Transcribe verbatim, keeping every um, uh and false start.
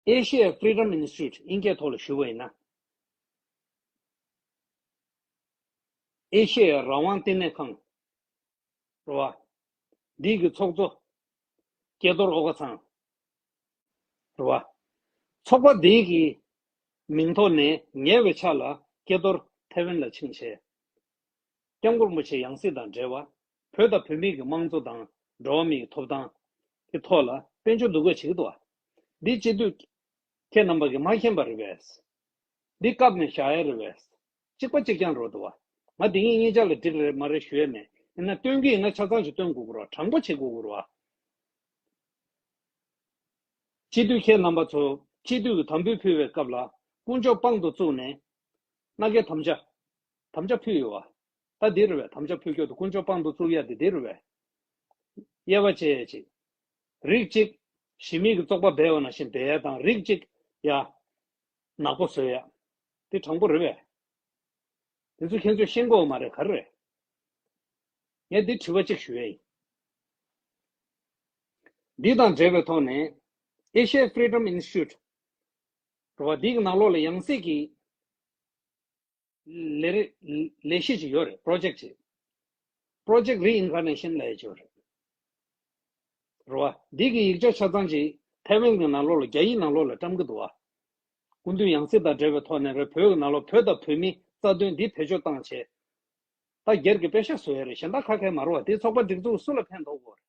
Asia Freedom Institute དབྱིན་སྐད་ཐོག་ལ་ཞུས་པ་ཡིན་ན། ཨེ་ཤེ་ཡ་རང་དབང་བསྟི་གནས་ཁང་། རེད་བ། འདི་གི་ཚོགས་གཙོ་སྐལ་རྡོར་ཨོ་དཀར་ཚང་། རེད་བ། ཚོགས་པ་འདི་གི་མིང་ཐོག་ནས་ཉེ་བའི་ཆར་ལ་སྐལ་རྡོར་ཐེ་ཝན་ལ་ཕྱིན་བྱས། སྐྱབས་མགོན་རིན་པོ་ཆེ་ཡང་སྲིད་དང་འབྲེལ་བ། བོད་དང་བོད་མི་གི་དམངས་གཙོ་དང་འགྲོ་བ་མིའི་ཐོབ་ཐང་གི་ཐོག་ལ་དཔལ་འབྱོར་འདུ་འགོད་བྱེད་ཀྱི་འདུག་བ། འདི་སྤྱི་འཐུས་ཁྱེད་རྣམ་པ་གིས་མ་མཁྱེན་པ་རེད་པས། འདི་བཀབ་ནས་བཞག་ཡ་རེད་པས། གཅིག་པ་གཅིག་རྐྱང་རེད་འདུག་བ། ང་འདི་ངས་གཉིས་ཆ་ལ་འགྲིག་རེད་མ་རེད་ཞུ་ཡ་མེད། ཡིན་ན་སྟོན་གྱི་ཡིན་ན་ཆ་ཚང་ཞིག་སྟོན་དགོས་ཀྱི་རེད་བ། དྲང་པོ་བྱེད་དགོས་ཀྱི་རེད་བ། སྤྱི་འཐུས་ཁྱེད་རྣམ་པ་ཚོ་སྤྱི་འཐུས་ཀྱི་དམ་འབུལ་ཕུལ་བའི་སྐབས་ལ་དཀོན་མཆོག་དཔང་དུ་བཙུགས་ནས། མནའ་སྐྱེལ་དམ་བཅའ། དམ་བཅའ་ཕུལ་ཡོད་བ། ད་འདི་རེད་བས། དམ་བཅའ་ཕུལ་རྒྱུ་དེ་དཀོན་མཆོག་དཔང་དུ་བཙུགས་ཡ་དེ་འདི་རེད་བས། དབྱེ་བ་ཕྱེ་ཡ་ཅིག་རིགས་གཅིག་གཞི་མེད་ཀྱི་བཙོག་པ་སྦས་པ་ནང་བཞིན་སྦས་ཡ་དང་། རིགས་གཅིག་ཡ། ནག་པོ་བཟོ་ཡ། དེ་དྲང་པོ་རེད་བས། དེ་ཚོ་ཁྱེད་ཚོས་ཤེས་དགོས་མ་རེད། ག་རེ་རེད། ངས་འདི་དྲི་བ་གཅིག་ཞུ་ཡ་ཡིན། འདི་དང་འབྲེལ་བའི་ཐོག་ནས་Asia Freedom Institute རེད་བ། འདི་གི་ནང་ལོགས་ལ་ཡང་སྲིད་ཀྱི་ལས་རེ་ལས་གཞི་ཅིག་ཡོད་རེད། པོ་རོ་ཇེག་ཅིག་པོ་རོ་ཇེག་རི་ཨིན་ཀར་ནེ་ཤན་ལབ་ཡ་ཅིག་ཡོད་རེད། རེད་བ། འདི་གི་ཡིག་ཆ་ཆ་ཚང་ཅིག་ཐའེ་ཝན་གྱི་ནང་ལོགས་ལ། རྒྱ་ཡིག་ནང་ལོགས་ལ་བཀྲམ་གྱི་འདུག་བ། སྐུ་མདུན་ཡང་སྲིད་དང་འབྲེལ་བའི་ཐོག་ནས་རེད། བོད་ཀྱི་ནང་ལོགས་བོད་དང་བོད་མིའི་རྩ་དོན་འདི་བེད་སྤྱོད་བཏང་བྱས། ད་སྒེར་གྱི་པེ་ཤག་བཟོ་ཡ་རེད། གཞན་དག་ཁ་ཁས་མ་རེད་བ། དེ་ཚོགས་པ་སྒྲིག་འཛུགས་སུ་ལ་ཕན་ཐོགས་དགོས་